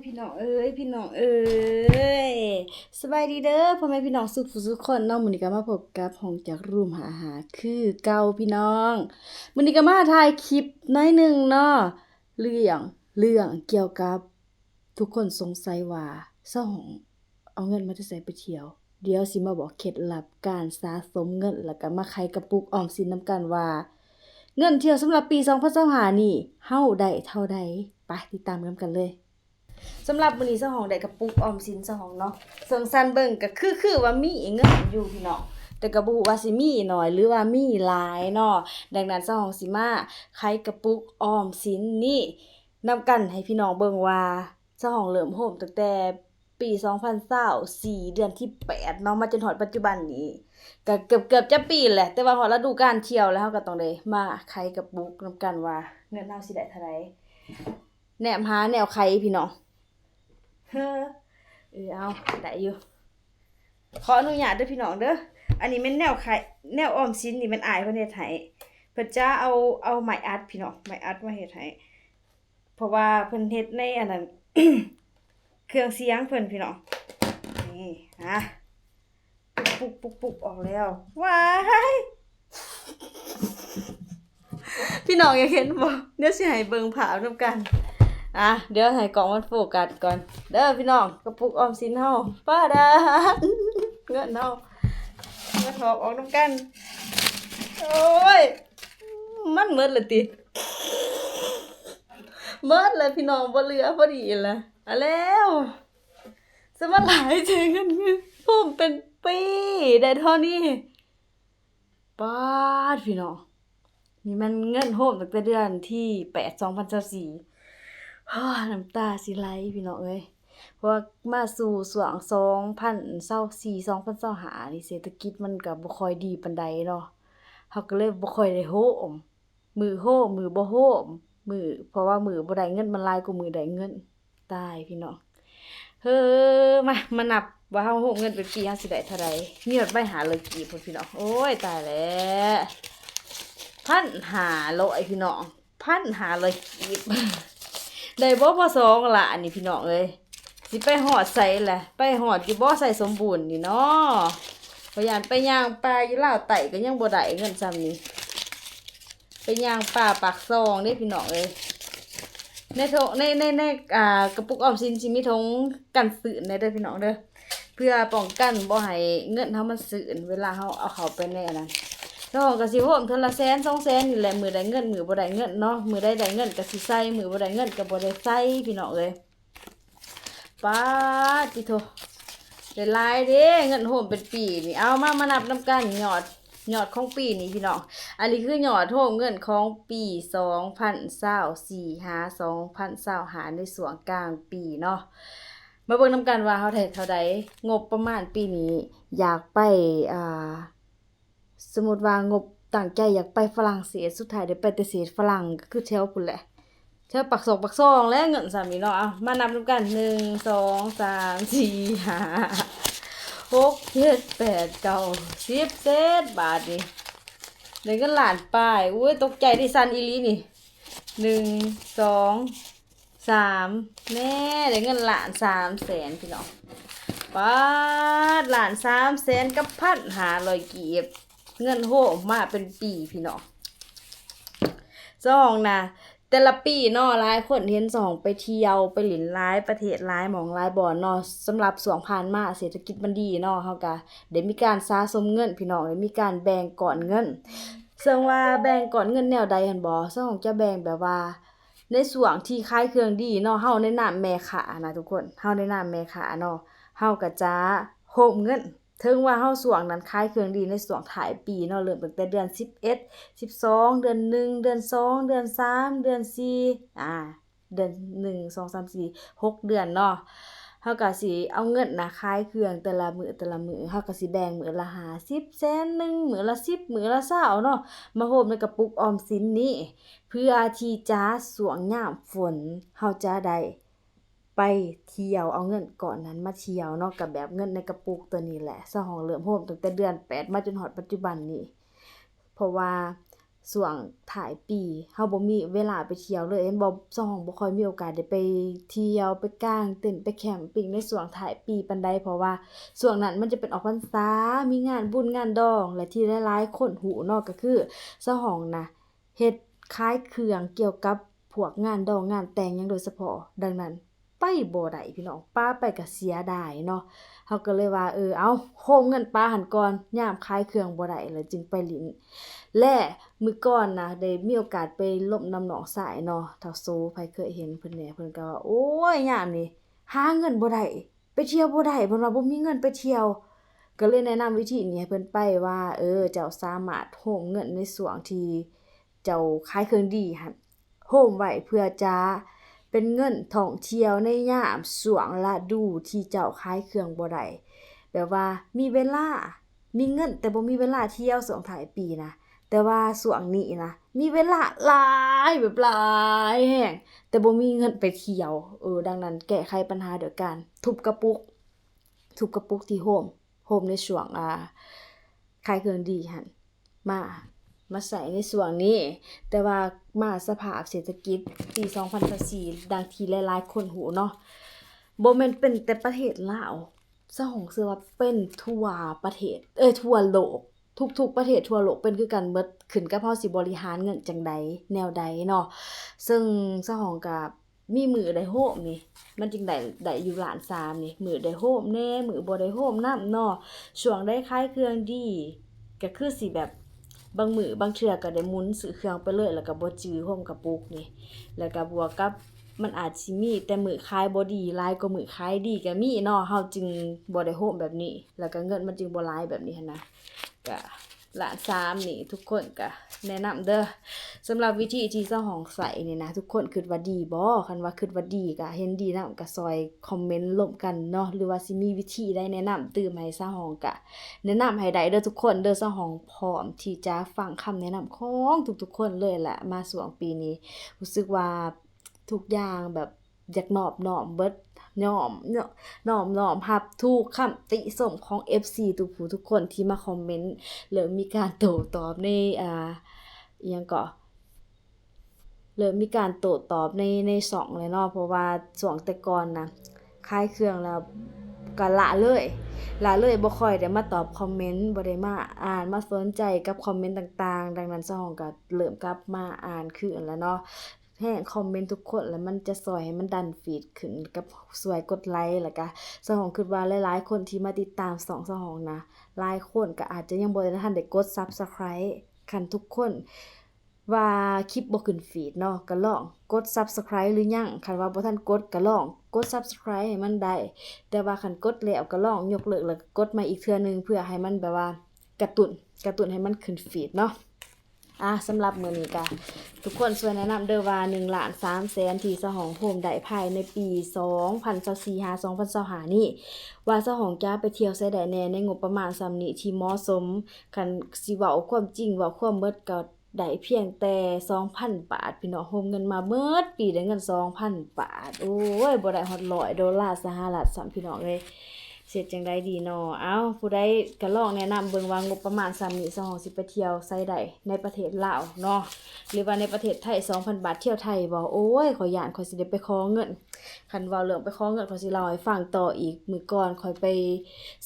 ພີ່ນ້ອງເອີຍ ພີ່ນ້ອງເອີຍ ສະບາຍດີເດີພໍ່ແມ່ພີ່ນ້ອງສູ່ຜູ້ສູ່ຄົນເນາະ. ມື້ນີ້ກໍມາພົບກັບຫ້ອງຈັກຣູມຫາຫາຄືເກົ່າພີ່ນ້ອງ. ມື້ນີ້ກໍມາຖ່າຍຄລິບໜ້ອຍໜຶ່ງເນາະ ເລື່ອງ ເລື່ອງກ່ຽວກັບ ທຸກຄົນສົງໄສວ່າສາວຫອງເອົາເງິນມາແຕ່ໃສໄປທ່ຽວ. ດຽວຊິມາບອກເຄັດລັບການສະສົມເງິນ ແລ້ວກໍມາໄຂກະປຸກອອມສິນນຳກັນວ່າ ເງິນທ່ຽວສຳລັບປີສອງພັນຊາວຫ້ານີ້ ເຮົາໄດ້ເທົ່າໃດ? ໄປຕິດຕາມນຳກັນເລີຍ. ສຳລັບມື້ນີ້ສາວຫອງໄດ້ກະປຸກອອມສິນສາວຫອງເນາະ, ເຊິ່ງສັນເບິ່ງກໍຄື ຄືວ່າມີເງິນຢູ່ພີ່ນ້ອງ, ແຕ່ກໍບໍ່ຮູ້ວ່າຊິມີໜ້ອຍ ຫຼືວ່າມີຫຼາຍເນາະ. ດັ່ງນັ້ນສາວຫອງຊິມາໄຂກະປຸກອອມສິນນີ້ ນຳກັນໃຫ້ພີ່ນ້ອງເບິ່ງວ່າ ສາວຫອງເລີ່ມໂຮມຕັ້ງແຕ່ປີສອງພັນຊາວສີ່ ເດືອນທີແປດເນາະ ມາຈົນຮອດປັດຈຸບັນນີ້ ກະເກືອບ ເກືອບຈະປີແຫຼະ. ແຕ່ວ່າຮອດລະດູການທ່ຽວແລ້ວ ເຮົາກໍຕ້ອງໄດ້ມາໄຂກະປຸກນຳກັນວ່າ ເງິນເຮົາຊິໄດ້ເທົ່າໃດ. ແນມຫາແນວໄຂພີ່ນ້ອງ. ເອີ ເອີ ເອົາ ໄດ້ຢູ່. ຂໍອະນຸຍາດເດີພີ່ນ້ອງເດີ. ອັນນີ້ແມ່ນແນວໄຂ ແນວອອມສິນນີ້ແມ່ນອ້າຍເພິ່ນເຮັດໃຫ້. ເພິ່ນຈະເອົາ ເອົາໄມ້ອັດພີ່ນ້ອງ ໄມ້ອັດມາເຮັດໃຫ້. ເພາະວ່າເພິ່ນເຮັດໃນອັນນັ້ນ ເຄື່ອງສຽງເພິ່ນພີ່ນ້ອງ. ນີ້ ຫາ ປຸກໆໆ ອອກແລ້ວ. ວ້າຍ ພີ່ນ້ອງຢາກເຫັນບໍ່? ດຽວຊິໃຫ້ເບິ່ງພາບນຳກັນ. ອ່ະ ດຽວໃຫ້ກ້ອງມັນໂຟກັສກ່ອນເດີພີ່ນ້ອງ. ກະປຸກອອມສິນເຮົາ ປ້າດາ ເງິນເຮົາ ມາຖອກອອກນຳກັນ. ໂອ້ຍ ມັນໝົດລະຕິ? ໝົດລະພີ່ນ້ອງ ບໍ່ເຫຼືອພໍດີລະ. ອາ ແລ້ວ ສະມາຫຼາຍແທ້ ເງິນໂຮມເປັນປີໄດ້ເທົ່ານີ້. ປາດ ພີ່ນ້ອງ ນີ້ແມ່ນເງິນໂຮມຕັ້ງແຕ່ເດືອນທີແປດ ສອງພັນຊາວສີ່. ໂອ້ຍ ນ້ຳຕາຊິໄຫຼພີ່ນ້ອງເອີຍ. ເພາະວ່າມາສູ່ຊ່ວງສອງພັນຊາວສີ່ ສອງພັນຊາວຫ້ານີ້ ເສດຖະກິດມັນກໍບໍ່ຄ່ອຍດີປານໃດເນາະ, ເຮົາກໍເລີຍບໍ່ຄ່ອຍໄດ້ໂຮມ. ມື້ໂຮມ ມື້ບໍ່ໂຮມ ມື້ ເພາະວ່າມື້ບໍ່ໄດ້ເງິນ ມັນຫຼາຍກວ່າມື້ໄດ້ເງິນ. ຕາຍພີ່ນ້ອງ. ເຮີ ມາ ມານັບວ່າເຮົາໂຮມເງິນເປັນປີ ເຮົາຊິໄດ້ເທົ່າໃດ? ມີຮອດໃບຫ້າຮ້ອຍກີບພຸ້ນພີ່ນ້ອງ. ໂອ້ຍ ຕາຍແລ້ວ ພັນຫ້າຮ້ອຍພີ່ນ້ອງ ພັນຫ້າຮ້ອຍກີບ. ໄດ້ບໍ່ພໍສອງລ້ານນີ້ພີ່ນ້ອງເອີຍ. ຊິໄປຮອດໃສລະ? ໄປຮອດຢູ່ບໍ່ ໄຊສົມບູນນີ້ເນາະ? ຂ້ອຍຢ້ານໄປຍ່າງປ່າຢູ່ລາວໃຕ້ກໍຍັງບໍ່ໄດ້ເງິນສ່ຳນີ້. ໄປຍ່າງປ່າປາກຊ່ອງເດ້ພີ່ນ້ອງເອີຍ. ໃນຖົງ ໃນ ໃນ ໃນ ອ່າ ກະປຸກອອມສິນຊິມີຖົງກັນຊືນແດ່ເດີພີ່ນ້ອງເດີ ເພື່ອປ້ອງກັນບໍ່ໃຫ້ເງິນເຮົາມັນຊືນ ເວລາເຮົາເອົາເຂົ້າໄປໃນອັນນັ້ນ. ແລ້ວເຮົາກໍຊິໂຮມເທື່ອລະແສນສອງແສນນີ້ແຫຼະ ມື້ໄດ້ເງິນ ມື້ບໍ່ໄດ້ເງິນເນາະ. ມື້ໃດໄດ້ເງິນກໍຊິໃສ່ ມື້ບໍ່ໄດ້ເງິນກໍບໍ່ໄດ້ໃສ່ພີ່ນ້ອງເອີຍ. ປາດຕິໂທ ໄດ້ຫຼາຍເດ້ ເງິນໂຮມເປັນປີນີ້. ເອົາ ມາ ມານັບນຳກັນ ຍອດ ຍອດຂອງປີນີ້ພີ່ນ້ອງ. ອັນນີ້ຄືຍອດໂຮມເງິນຂອງປີສອງພັນຊາວສີ່ ຫາ ສອງພັນຊາວຫ້າ ໃນຊ່ວງກາງປີເນາະ. ມາເບິ່ງນຳກັນວ່າເຮົາໄດ້ເທົ່າໃດ. ງົບປະມານປີນີ້ຢາກໄປ ອ່າ ສົມມຸດວ່າງົບຕັ້ງໃຈຢາກໄປຝຣັ່ງເສດ ສຸດທ້າຍໄດ້ໄປແຕ່ເສດຝຣັ່ງ ກໍຄືແຖວພຸ້ນແຫຼະ ແຖວປາກຊອກປາກຊ່ອງແຫຼະ ເງິນສ່ຳນີ້ເນາະ. ເອົາ ມານັບນຳກັນ ໜຶ່ງ ສອງ ສາມ ສີ່ ຫ້າ ຫົກ ເຈັດ ແປດ ເກົ້າ ສິບ ເສດ ບາດນີ້ ໄດ້ເງິນລ້ານປາຍ. ໂອ້ຍ ຕົກໃຈເດ້ ສັ່ນອີ່ຫຼີນີ້. ໜຶ່ງ ສອງ ສາມ ແນ່ ໄດ້ເງິນລ້ານສາມແສນພີ່ນ້ອງ. ປາດ ລ້ານສາມແສນກັບພັນຫ້າຮ້ອຍກີບ ເງິນໂຮມມາເປັນປີພີ່ນ້ອງ. ສາວຫອງນະ ແຕ່ລະປີເນາະ ຫຼາຍຄົນເຫັນສາວຫອງໄປທ່ຽວໄປຫຼິ້ນຫຼາຍປະເທດ ຫຼາຍໝ່ອງຫຼາຍບ່ອນເນາະ. ສຳລັບຊ່ວງຜ່ານມາເສດຖະກິດມັນດີເນາະ ເຮົາກະໄດ້ມີການສະສົມເງິນພີ່ນ້ອງ ໄດ້ມີການແບ່ງກ້ອນເງິນ. ເຊິ່ງວ່າແບ່ງກ້ອນເງິນແນວໃດຫັ້ນບໍ? ສາວຫອງຈະແບ່ງແບບວ່າ ໃນຊ່ວງທີ່ຂາຍເຄື່ອງດີເນາະ ເຮົາໃນນາມແມ່ຄ້ານະທຸກຄົນ ເຮົາໃນນາມແມ່ຄ້າເນາະ ເຮົາກໍຈະໂຮມເງິນ. ເຖິງວ່າເຮົາຊ່ວງນັ້ນຂາຍເຄື່ອງດີໃນຊ່ວງທ້າຍປີເນາະ ເລີ່ມຕັ້ງແຕ່ເດືອນສິບເອັດ ສິບສອງ ເດືອນໜຶ່ງ ເດືອນສອງ ເດືອນສາມ ເດືອນສີ່ ອາ ເດືອນໜຶ່ງ ສອງ ສາມ ສີ່ ຫົກເດືອນເນາະ ເຮົາກໍຊິເອົາເງິນນະຂາຍເຄື່ອງແຕ່ລະມື້ ແຕ່ລະມື້ ເຮົາກໍຊິແບ່ງມື້ລະຫ້າສິບ ແສນໜຶ່ງ ມື້ລະສິບ ມື້ລະຊາວເນາະ ມາໂຮມໃນກະປຸກອອມສິນນີ້ ເພື່ອທີ່ຈະຊ່ວງຍາມຝົນ ເຮົາຈະໄດ້ໄປທ່ຽວ ເອົາເງິນກ້ອນນັ້ນມາທ່ຽວເນາະ. ກໍແບບເງິນໃນກະປຸກໂຕນີ້ແຫຼະ ສາວຫອງເລີ່ມໂຮມຕັ້ງແຕ່ເດືອນແປດມາຈົນຮອດປັດຈຸບັນນີ້ ເພາະວ່າ ຊ່ວງທ້າຍປີ ເຮົາບໍ່ມີເວລາໄປທ່ຽວເລີຍ ເຫັນບໍ່? ສາວຫອງບໍ່ຄ່ອຍມີໂອກາດໄດ້ໄປທ່ຽວ ໄປກາງເຕັນ ໄປແຄມປິງໃນຊ່ວງທ້າຍປີປານໃດ ເພາະວ່າຊ່ວງນັ້ນມັນຈະເປັນອອກພັນສາ ມີງານບຸນງານດອງ ແລະ ທີ່ຫຼາຍໆຄົນຮູ້ເນາະ ກໍຄືສາວຫອງນະ ເຮັດຂາຍເຄື່ອງກ່ຽວກັບພວກງານດອງງານແຕ່ງຫຍັງໂດຍສະເພາະ. ດັ່ງນັ້ນ ໄປບໍ່ໄດ້ພີ່ນ້ອງ ປະໄປກໍເສຍດາຍເນາະ. ເຮົາກໍເລີຍວ່າ ເອີ ເອົາ ໂຮມເງິນປະຫັ້ນກ່ອນ ຍາມຂາຍເຄື່ອງບໍ່ໄດ້ແລ້ວຈຶ່ງໄປຫຼິ້ນ. ແລະ ມື້ກ່ອນນະ ໄດ້ມີໂອກາດໄປລົມນຳນ້ອງຊາຍເນາະ ທ້າວໂສ ໃຜເຄີຍເຫັນເພິ່ນແດ່ ເພິ່ນກໍວ່າ ໂອ້ຍ ຍາມນີ້ຫາເງິນບໍ່ໄດ້ ໄປທ່ຽວບໍ່ໄດ້ ເພິ່ນວ່າບໍ່ມີເງິນໄປທ່ຽວ. ກໍເລີຍແນະນຳວິທີນີ້ໃຫ້ເພິ່ນໄປວ່າ ເອີ ເຈົ້າສາມາດໂຮມເງິນໃນຊ່ວງທີ່ເຈົ້າຂາຍເຄື່ອງດີຫັ້ນ ໂຮມໄວ້ເພື່ອຈະເປັນເງິນທ່ອງທ່ຽວໃນຍາມຊ່ວງລະດູທີ່ເຈົ້າຂາຍເຄື່ອງບໍ່ໄດ້ ແບບວ່າມີເວລາ ມີເງິນແຕ່ບໍ່ມີເວລາທ່ຽວຊ່ວງທ້າຍປີນະ ແຕ່ວ່າຊ່ວງນີ້ນະ ມີເວລາຫຼາຍ ແບບຫຼາຍແຮງ ແຕ່ບໍ່ມີເງິນໄປທ່ຽວ. ເອີ ດັ່ງນັ້ນແກ້ໄຂບັນຫາໂດຍການທຸບກະປຸກ ທຸບກະປຸກທີ່ໂຮມ ໂຮມໃນຊ່ວງ ອ່າ ຂາຍເຄື່ອງດີຫັ້ນ ມາ ມາໃຊ້ໃນຊ່ວງນີ້. ແຕ່ວ່າມາສະພາບເສດຖະກິດປີສອງພັນຊາວສີ່ ດັ່ງທີ່ຫຼາຍໆຄົນຮູ້ເນາະ ບໍ່ແມ່ນເປັນແຕ່ປະເທດລາວ ສາວຫອງເຊື່ອວ່າເປັນທົ່ວປະເທດ ເອີຍ ທົ່ວໂລກ ທຸກໆປະເທດທົ່ວໂລກເປັນຄືກັນເບິດ ຂຶ້ນກັບເຮົາຊິບໍລິຫານເງິນຈັ່ງໃດ ແນວໃດເນາະ. ເຊິ່ງສາວຫອງກະມີມື້ໄດ້ໂຮມນີ້ ມັນຈຶ່ງໄດ້ ໄດ້ຢູ່ລ້ານສາມນີ້ ມື້ໄດ້ໂຮມແດ່ ມື້ບໍ່ໄດ້ໂຮມນຳເນາະ. ຊ່ວງໃດຂາຍເຄື່ອງດີ ກະຄືຊິແບບ ບາງມື້ບາງເທື່ອກະໄດ້ໝູນຊື້ເຄື່ອງໄປເລີຍ ແລ້ວກະບໍ່ຈື່ໂຮມກະປຸກນີ້ ແລ້ວກະບວກກັບ ມັນອາດຊິມີແຕ່ມື້ຂາຍບໍ່ດີຫຼາຍກວ່າມື້ຂາຍດີກະມີເນາະ ເຮົາຈຶ່ງບໍ່ໄດ້ໂຮມແບບນີ້ ແລ້ວກະເງິນມັນຈຶ່ງບໍ່ຫຼາຍແບບນີ້ຫັ້ນນະ. ກະລ້ານສາມນີ້ທຸກຄົນກະແນະນຳເດີ ສຳລັບວິທີທີ່ສາວຫອງໃຊ້ນີ້ນະ ທຸກຄົນຄິດວ່າດີບໍ່? ຄັນວ່າຄິດວ່າດີກະເຫັນດີນຳກະຊ່ອຍຄອມເມັນລົມກັນເນາະ ຫຼືວ່າຊິມີວິທີໃດແນະນຳຕື່ມໃຫ້ສາວຫອງກະແນະນຳໃຫ້ໄດ້ເດີທຸກຄົນເດີ. ສາວຫອງພ້ອມທີ່ຈະຟັງຄຳແນະນຳຂອງທຸກໆຄົນເລີຍແຫຼະ. ມາຊ່ວງປີນີ້ຮູ້ສຶກວ່າ ທຸກຢ່າງແບບຢາກນອບນ້ອມເບິດ ຍອມ ນອບນ້ອມຮັບທຸກຄຳຕິຊົມຂອງເອັຟຊີທຸກຜູ້ທຸກຄົນທີ່ມາຄອມເມັນ ເລີ່ມມີການໂຕ້ຕອບໃນ ອ່າ ອີ່ຫຍັງເກາະ ເລີ່ມມີການໂຕ້ຕອບໃນ ໃນຊ່ອງແລ້ວເນາະ ເພາະວ່າຊ່ວງແຕ່ກ່ອນນະ ຂາຍເຄື່ອງແລ້ວກໍລະເລີຍ ລະເລີຍ ບໍ່ຄ່ອຍໄດ້ມາຕອບຄອມເມັນ ບໍ່ໄດ້ມາອ່ານ ມາສົນໃຈກັບຄອມເມັນຕ່າງໆ. ດັ່ງນັ້ນ ສາວຫອງກໍເລີ່ມກັບມາອ່ານຄືນແລ້ວເນາະ. ແຮງຄອມເມັນທຸກຄົນ ແລ້ວມັນຈະຊ່ອຍໃຫ້ມັນດັນຟີດຂຶ້ນ ກັບຊ່ວຍກົດໄລ ແລ້ວກະສາວຫອງຄິດວ່າຫຼາຍໆຄົນທີ່ມາຕິດຕາມຊ່ອງສາວຫອງນະ ຫຼາຍຄົນກະອາດຈະຍັງບໍ່ໄດ້ ທັນໄດ້ກົດຊັບສະໄຄຣບ໌. ຄັນທຸກຄົນວ່າຄລິບບໍ່ຂຶ້ນຟີດເນາະ ກະລອງກົດຊັບສະໄຄຣບ໌ຫຼືຍັງ? ຄັນວ່າບໍ່ທັນກົດກະລອງກົດຊັບສະໄຄຣບ໌ໃຫ້ມັນໄດ້ ແຕ່ວ່າຄັນກົດແລ້ວກະລອງຍົກເລີກ ແລ້ວກະກົດໃໝ່ອີກເທື່ອໜຶ່ງ ເພື່ອໃຫ້ມັນແບບວ່າກະຕຸ້ນ ກະຕຸ້ນໃຫ້ມັນຂຶ້ນຟີດເນາະ. ອ່າ ສຳລັບມື້ນີ້ກະທຸກຄົນຊ່ວຍແນະນຳເດີວ່າ ໜຶ່ງລ້ານສາມແສນທີ່ສາວຫອງໂຮມໄດ້ພາຍໃນປີສອງພັນຊາວສີ່ຫາສອງພັນຊາວຫ້ານີ້ ວ່າສາວຫອງຈະໄປທ່ຽວໃສໄດ້ແດ່ໃນງົບປະມານສ່ຳນີ້ທີ່ເໝາະສົມ. ຄັນຊິເວົ້າຄວາມຈິງ ເວົ້າຄວາມເໝິດ ກໍໄດ້ພຽງແຕ່ສອງພັນບາດ ພີ່ນ້ອງ. ໂຮມເງິນມາເໝິດປີໄດ້ເງິນສອງພັນບາດ ໂອ້ຍ ບໍ່ໄດ້ຮອດຮ້ອຍໂດລາສະຫະລັດຊ້ຳ ພີ່ນ້ອງເອີຍ. ເຮັດຈັ່ງໃດດີນໍ? ເອົ້າ ຜູ້ໃດກະລອງແນະນຳເບິ່ງວ່າງົບປະມານສ່ຳນີ້ ສາວຫອງຊິໄປທ່ຽວໃສໄດ້ໃນປະເທດລາວເນາະ ຫຼືວ່າໃນປະເທດໄທ ສອງພັນບາດ ທ່ຽວໄທບໍ່? ໂອ້ຍ ຂ້ອຍຢ້ານຂ້ອຍຊິໄດ້ໄປຂໍເງິນ. ຄັນເວົ້າເລື່ອງໄປຂໍເງິນ ຂ້ອຍຊິເລົ່າໃຫ້ຟັງຕໍ່ອີກ. ມື້ກ່ອນຂ້ອຍໄປ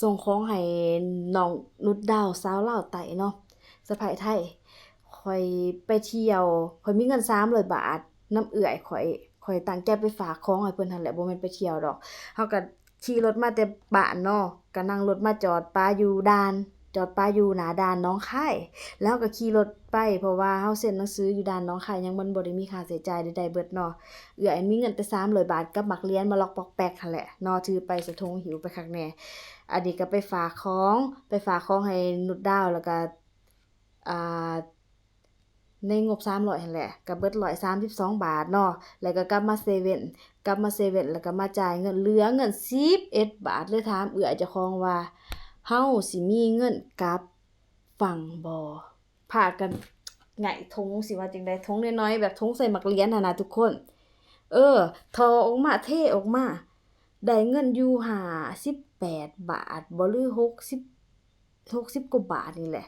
ສົ່ງຂອງໃຫ້ນ້ອງນຸດດາວ ສາວລາວໃຕ້ເນາະ ສະໃພ້ໄທ. ຂ້ອຍໄປທ່ຽວ ຂ້ອຍມີເງິນສາມຮ້ອຍບາດນຳເອື້ອຍຂ້ອຍ ຂ້ອຍຕັ້ງໃຈໄປຝາກຂອງໃຫ້ເພິ່ນຫັ້ນແຫຼະ ບໍ່ແມ່ນໄປທ່ຽວດອກ. ເຮົາກະຂີ່ລົດມາແຕ່ບ້ານເນາະ ກະນັ່ງລົດມາຈອດປະຢູ່ດ່ານ ຈອດປະຢູ່ໜ້າດ່ານໜອງຄາຍ ແລ້ວເຮົາກະຂີ່ລົດໄປ ເພາະວ່າເຮົາເຊັນໜັງສືຢູ່ດ່ານໜອງຄາຍ ຍັງມັນບໍ່ໄດ້ມີຄ່າໃຊ້ຈ່າຍໃດໆເບິດເນາະ. ເອື້ອຍມີເງິນແຕ່ສາມຮ້ອຍບາດກັບໝາກຫຼຽນມາລັອກປອກແປກຫັ້ນແຫຼະເນາະ ຖືໄປສະຖົງຫິ້ວໄປຄັກແນ່. ອັນນີ້ກະໄປຝາກຂອງ ໄປຝາກຂອງໃຫ້ນຸດດາວ ແລ້ວກະ ອ່າ ໃນງົບສາມຮ້ອຍຫັ້ນແຫຼະ ກະເບິດຮ້ອຍສາມສິບສອງບາດເນາະ ແລ້ວກະກັບມາເຊເວັ່ນ ກັບມາເຊເວັ່ນ ແລ້ວກະມາຈ່າຍເງິນ ເຫຼືອເງິນສິບເອັດບາດ. ເລີຍຖາມເອື້ອຍເຈົ້າຂອງວ່າ ເຮົາຊິມີເງິນກັບຝັ່ງບໍ່? ພາກັນໄຫງ່ຖົງ ຊິວ່າຈັ່ງໃດ ຖົງນ້ອຍໆ ແບບຖົງໃສ່ໝາກຫຼຽນຫັ້ນນະທຸກຄົນ. ເອີ ຖອດອອກມາ ເທອອກມາ ໄດ້ເງິນຢູ່ຫ້າສິບແປດບາດບໍ ຫຼືຫົກສິບ ຫົກສິບກວ່າບາດນີ້ແຫຼະ.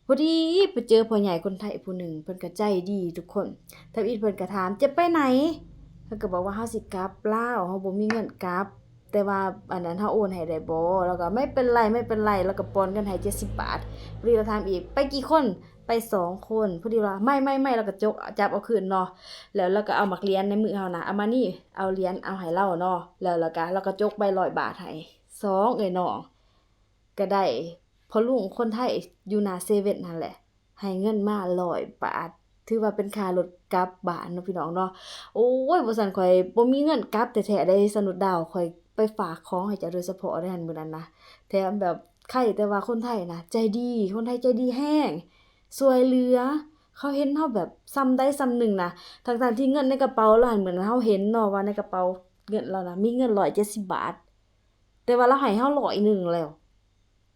ພໍດີໄປເຈີພໍ່ໃຫຍ່ຄົນໄທຜູ້ໜຶ່ງ ເພິ່ນກໍໃຈດີທຸກຄົນ. ທຳອິດເພິ່ນກໍຖາມ ຈະໄປໃນ? ເຮົາກໍບອກວ່າເຮົາຊິກັບລາວ ເຮົາບໍ່ມີເງິນກັບ ແຕ່ວ່າອັນນັ້ນເຮົາໂອນໃຫ້ໄດ້ບໍ່? ລາວກໍ ໄມ່ເປັນໄລ ໄມ່ເປັນໄລ ລາວກໍປ່ອນເງິນໃຫ້ເຈັດສິບບາດ. ພໍດີລາວຖາມອີກ ໄປກີ່ຄົນ? ໄປສອງຄົນ. ພໍດີວ່າ ໄມ່ ໄມ່ ໄມ່ ລາວກໍຈົກຈັບເອົາຄືນເນາະ ແລ້ວລາວກໍເອົາໝາກຫຼຽນໃນມືເຮົານະ ເອົາມານີ້ ເອົາຫຼຽນເອົາໃຫ້ລາວເນາະ ແລ້ວລາວກໍ ລາວກໍຈົກໃບຮ້ອຍບາດໃຫ້ ສອງເອີຍນ້ອງ ກໍໄດ້ພໍ່ລຸງຄົນໄທຢູ່ໜ້າເຊເວັນຫັ້ນແຫຼະ ໃຫ້ເງິນມາຮ້ອຍບາດ ຖືວ່າເປັນຄ່າລົດກັບບ້ານເນາະພີ່ນ້ອງເນາະ. ໂອ້ຍ ບໍ່ຊັ້ນຂ້ອຍບໍ່ມີເງິນກັບແທ້ໆເດ້ ສະນຸດດາວ ຂ້ອຍໄປຝາກຂອງໃຫ້ເຈົ້າໂດຍສະເພາະເດ້ຫັ້ນ ມື້ນັ້ນນະ. ແຖມແບບ ໄຄແຕ່ວ່າຄົນໄທນະໃຈດີ ຄົນໄທໃຈດີແຮງ ຊ່ວຍເຫຼືອ ເຂົາເຫັນເຮົາແບບສ່ຳໃດສ່ຳໜຶ່ງນະ ທັງໆທີ່ເງິນໃນກະເປົາລາວຫັ້ນ ມື້ນັ້ນເຮົາເຫັນເນາະວ່າໃນກະເປົາເງິນລາວນະມີເງິນຮ້ອຍເຈັດສິບບາດ ແຕ່ວ່າລາວໃຫ້ເຮົາຮ້ອຍໜຶ່ງແລ້ວ.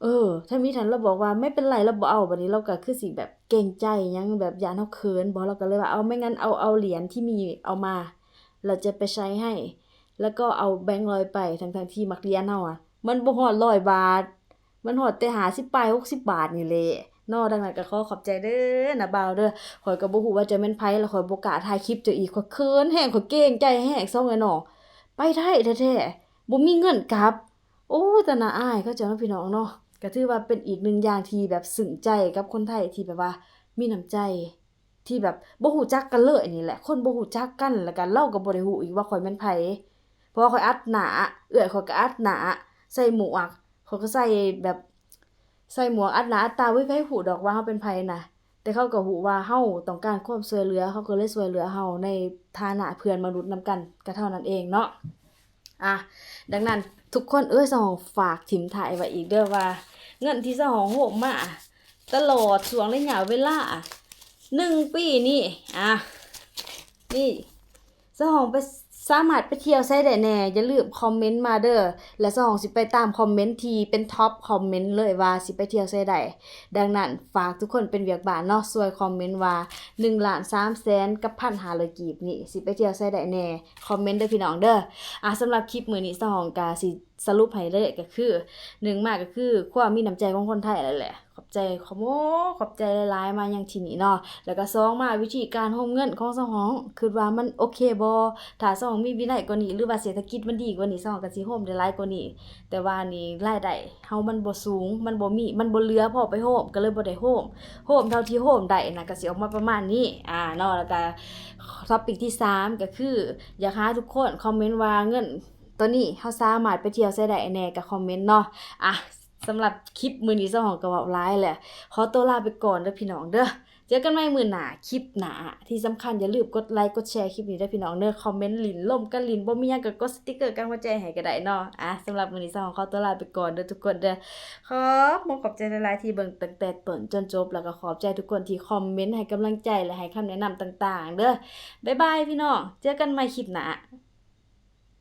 ເອີ ທຳອິດຫັ້ນລາວບອກວ່າ ໄມ່ເປັນໄລ ລາວບໍ່ເອົາ. ບາດນີ້ລາວກໍຄືຊິແບບເກງໃຈຫຍັງ ແບບຢ້ານເຮົາເຂີນບໍ ລາວກໍເລີຍວ່າ ເອົາ ໄມ່ນັ້ນເອົາ ເອົາຫຼຽນທີ່ມີຢູ່ເອົາມາ ລາວຈະໄປໃຊ້ໃຫ້ ແລ້ວກໍເອົາແບງຮ້ອຍໄປ ທັງໆທີ່ໝາກຫຼຽນເຮົາອະ ມັນບໍ່ຮອດຮ້ອຍບາດ ມັນຮອດແຕ່ຫ້າສິບປາຍ ຫົກສິບບາດນີ້ແຫຼະເນາະ. ດັ່ງນັ້ນກໍຂໍຂອບໃຈເດີນ້າບ່າວເດີ ຂ້ອຍກໍບໍ່ຮູ້ວ່າເຈົ້າແມ່ນໃຜ ແລ້ວຂ້ອຍບໍ່ກ້າຖ່າຍຄລິບເຈົ້າອີກ ຂ້ອຍເຂີນແຮງ ຂ້ອຍເກງໃຈແຮງ ສອງເອີຍນ້ອງ ໄປໄທແທ້ໆ ບໍ່ມີເງິນກັບ. ໂອ້ ຕາໜ້າອາຍເຂົາເຈົ້າເນາະ ພີ່ນ້ອງເນາະ. ກໍຖືວ່າເປັນອີກໜຶ່ງຢ່າງທີ່ແບບຊຶ້ງໃຈກັບຄົນໄທທີ່ແບບວ່າມີນ້ຳໃຈ ທີ່ແບບບໍ່ຮູ້ຈັກກັນເລີຍນີ້ແຫຼະ ຄົນບໍ່ຮູ້ຈັກກັນ ແລ້ວກໍລາວກໍບໍ່ໄດ້ຮູ້ອີກວ່າຂ້ອຍແມ່ນໃຜ ເພາະວ່າຂ້ອຍອັດໜ້າ ເອື້ອຍຂ້ອຍກໍອັດໜ້າ ໃສ່ໝວກ ຂ້ອຍກໍໃສ່ແບບ ໃສ່ໝວກອັດໜ້າອັດຕາ ບໍ່ມີໃຜຮູ້ດອກວ່າເຮົາເປັນໃຜນະ ແຕ່ເຂົາກໍຮູ້ວ່າເຮົາຕ້ອງການຄວາມຊ່ວຍເຫຼືອ ເຂົາກໍເລີຍຊ່ວຍເຫຼືອເຮົາໃນຖານະເພື່ອນມະນຸດນຳກັນກໍເທົ່ານັ້ນເອງເນາະ. ອ່ະ ດັ່ງນັ້ນທຸກຄົນເອີຍ ສາວຫອງຝາກຖິ້ມທ້າຍໄວ້ອີກເດີວ່າ ເງິນທີ່ສາວຫອງໂຮມມາຕະຫຼອດຊ່ວງໄລຍະເວລາໜຶ່ງປີນີ້ ອ່ະ ນີ້ ສາວຫອງໄປ ສາມາດໄປທ່ຽວໃສໄດ້ແດ່ ຢ່າລືມຄອມເມັນມາເດີ ແລະ ສາວຫອງຊິໄປຕາມຄອມເມັນທີ່ເປັນທັອບຄອມເມັນເລີຍວ່າຊິໄປທ່ຽວໃສໄດ້. ດັ່ງນັ້ນ ຝາກທຸກຄົນເປັນວຽກບ້ານເນາະ ຊ່ວຍຄອມເມັນວ່າ ໜຶ່ງລ້ານສາມແສນກັບພັນຫ້າຮ້ອຍກີບນີ້ ຊິໄປທ່ຽວໃສໄດ້ແດ່ ຄອມເມັນເດີພີ່ນ້ອງເດີ. ອ່ະ ສຳລັບຄລິບມື້ນີ້ ສາວຫອງກະຊິສະຫຼຸບໃຫ້ເລີຍ ກໍຄື ໜຶ່ງມາກໍຄືຄວາມມີນ້ຳໃຈຂອງຄົນໄທນັ້ນແຫຼະ ຂອບໃຈ ຂອບ ຂອບໃຈຫຼາຍໆ ມາຍັງທີ່ນີ້ເນາະ ແລ້ວກໍສອງມາ ວິທີການໂຮມເງິນຂອງສາວຫອງ ຄິດວ່າມັນໂອເຄບໍ່? ຖ້າສາວຫອງມີວິໄນກວ່ານີ້ ຫຼືວ່າເສດຖະກິດມັນດີກວ່ານີ້ ສາວຫອງກໍຊິໂຮມໄດ້ຫຼາຍກວ່ານີ້ ແຕ່ວ່ານີ້ລາຍໄດ້ເຮົາມັນບໍ່ສູງ ມັນບໍ່ມີ ມັນບໍ່ເຫຼືອພໍໄປໂຮມ ກໍເລີຍບໍ່ໄດ້ໂຮມ ໂຮມເທົ່າທີ່ໂຮມໄດ້ນະ ກໍຊິອອກມາປະມານນີ້ ອ່າ ເນາະ. ແລ້ວກໍທັອບປິກທີສາມ ກໍຄື ຢາກໃຫ້ທຸກຄົນຄອມເມັນວ່າເງິນໂຕນີ້ເຮົາສາມາດໄປທ່ຽວໃສໄດ້ແດ່ ກໍຄອມເມັນເນາະ. ອ່ະ ສຳລັບຄລິບມື້ນີ້ ສາວຫອງກໍເວົ້າຫຼາຍແຫຼະ ຂໍໂຕລາໄປກ່ອນເດີພີ່ນ້ອງເດີ ເຈີກັນໃໝ່ມື້ໜ້າ ຄລິບໜ້າ. ທີ່ສຳຄັນຢ່າລືມກົດໄລກົດແຊຄລິບນີ້ເດີພີ່ນ້ອງເດີ ຄອມເມັນຫຼິ້ນ ລົມກັນຫຼິ້ນ ບໍ່ມີຫຍັງກໍກົດສະຕິກເກີກັນຫົວໃຈໃຫ້ກໍໄດ້ເນາະ. ອ່ະ ສຳລັບມື້ນີ້ ສາວຫອງຂໍໂຕລາໄປກ່ອນເດີທຸກຄົນເດີ ຂອບມຸກຂອບໃຈຫຼາຍໆທີ່ເບິ່ງຕັ້ງແຕ່ຕົ້ນຈົນຈົບ ແລ້ວກໍຂອບໃຈທຸກຄົນທີ່ຄອມເມັນໃຫ້ກຳລັງໃຈ ແລະ ໃຫ້ຄຳແນະນຳຕ່າງໆເດີ. ບາຍບາຍພີ່ນ້ອງ ເຈີກັນໃໝ່ຄລິບໜ້າ.